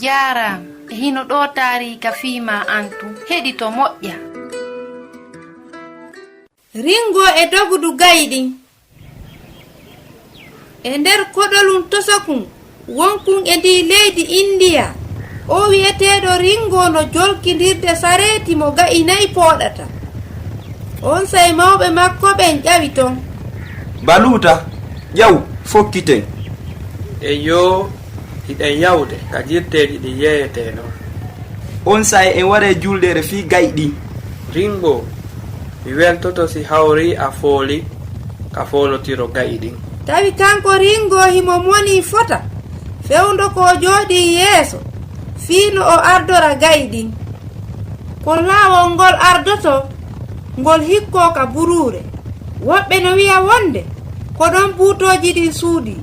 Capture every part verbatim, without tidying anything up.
Jaaraama. E hino ɗoo taariika fii maa an tun. Heɗito moƴƴa. Ringo e dogudu ga'i ɗin. E nder koɗolun tosakun wonkun e ndii leydi Indiya, oo wi'eteeɗo Ringo no jolkindirde sareeti mo ga'i nayi pooɗata. Onsay mawɓe makko ɓen ƴawi ton. Baluuta, ƴaw, fokkiten. Eyyo, hiɗen yawde ka jirteeji ɗi yeeyetee ɗon. Onsay en waree juldeere fii ga'i ɗin. Ringo, mi weltoto si hawrii a fooli ka foolotiro ga'i ɗin. Tawi kanko Ringo himo monii fota, fewndo ko o jooɗii yeeso, fii no o ardora ga'i ɗin. Ko laawol ngol ardotoo, ngol hikkoo ka buruure. Woɓɓe no wi'a wonde ko ɗon buutooji ɗin suuɗii.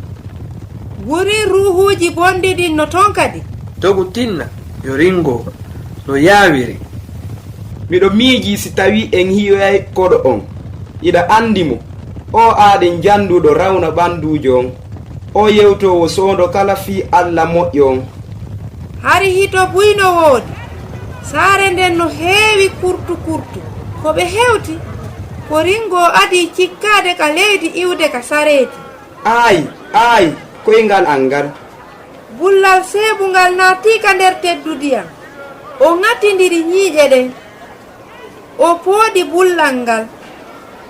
Woni ruuhuuji bonɗi ɗin no ton kadi. Dogu tinna, yo Ringo, no yaawiri. Miɗo miijii si tawii en hiyoyay koɗo on. Hiɗa anndi mo. Oo aaɗen jannduɗo rawna ɓannduujo on. Oo yewtoowo soondo kala fii Alla moƴƴo on. Hari hito buy no woodi. Saare nden no heewi kurtu kurtu. Ko ɓe hewti, ko Ringo adii cikkaade ka leydi iwde ka sareeti. Aay, aay, koyngal an ngal. Bullal seebungal naatii ka nder teddu ndiyam. O ŋatindiri ñiiƴe ɗen. O pooɗi bullal ngal.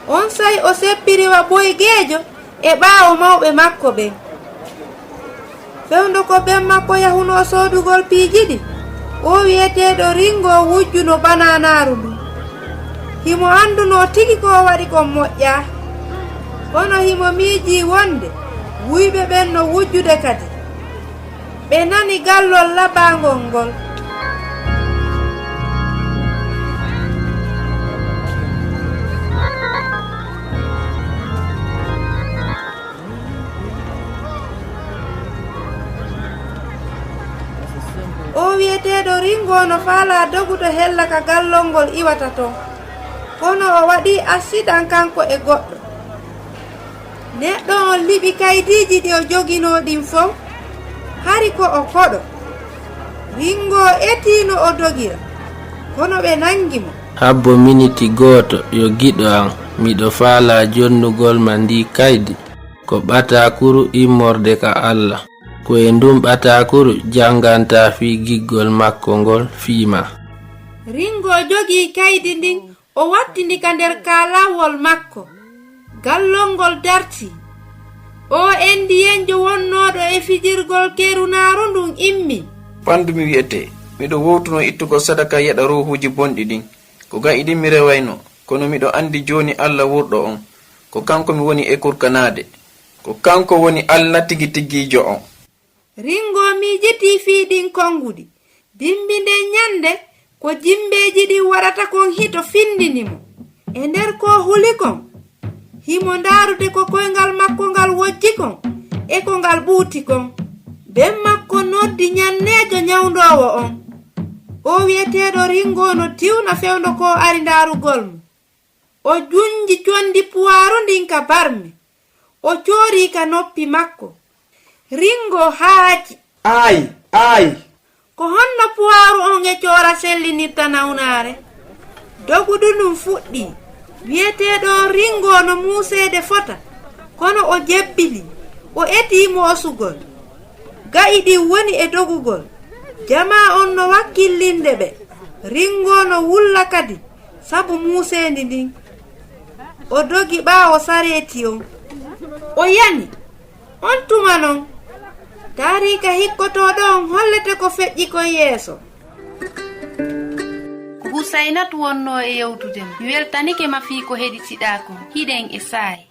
Onsay o seppiri wa boygeejo e ɓaawo mawɓe makko ɓen. Fewndo ko ben makko yahunoo soodugol piiji ɗin, oo wi'eteeɗo Ringo wujjuno banaanaaru ndun. Himo andunoo tigi ko o waɗi kon moƴƴaa. Kono himo miijii wonde wuyɓe ɓen no wujjude kadi. Ɓe nani gallol labaangol ngol. Oo wi'eteeɗo Ringo no faalaa dogude hella ka gallol ngol iwata ton. Kono o waɗii aksidan kanko e goɗɗo. Neɗɗo on liɓi kaydiiji ɗi o joginoo ɗin fow. Hari ko o koɗo. Ringo etii no o dogira. Kono ɓe nangi mo. Habbo miniti gooto, yo giɗo an. Miɗo faalaa jonnugol ma ndii kaydi. Ko ɓataakuru immorde ka Alla. Ko e ndun ɓataakuru janngantaa fii giggol makko ngol fii maa. Ringo jogii kaydi ndin, o watti ndi ka nder kaalawol makko. Gallol ngol dartii. Oo Indiyenjo wonnooɗo e fijirgol kerunaaru ndun immii. Ɓanndu mi wi'etee, miɗo wowtunoo ittugol sadaka yeɗa ruuhuuji bonɗi ɗin. Ko ga'i ɗin mi rewaynoo, kono miɗo anndi jooni Alla wurɗo on. Ko kanko mi woni e kurkanaade. Ko kanko woni Alla tigi tigiijo on. Ringo miijitii fii ɗin konguɗi. Bimbi nden ñande, ko jimbeeji ɗin waɗata kon hito findini mo. E nder ko huli kon, himo ndaarude ko koyngal makko ngal wojji kon, e ko ngal ɓuuti kon. Ben makko noddi ñanneejo ñawndoowo on. Oo wi'eteeɗo Ringo no tiwna fewndo ko ari ndaarugol mo. O junji condi puwaaru ndin ka barme. O coorii ka noppi makko. Ringo haaji. Aay, aay! Ko honno puwaaru on e coora sellinirta nawnaare? Dogudu ndun fuɗɗii. Wi'eteeɗo on Ringo no muuseede fota, kono o jebbilii. O etii moosugol. Ga'i ɗin woni e dogugol. Jamaa on no wakkillinde ɓe. Ringo no wulla kadi sabu muuseendi ndin. O dogi ɓaawo sareeti on. O yani. On tuma non, taariika hikkotooɗo on hollete ko feƴƴi kon yeeso. Ko Husaynatu wonnoo e yewtude mo. Mi weltanike ma fii ko heɗitiɗaa kon. Hiɗen e saa'i.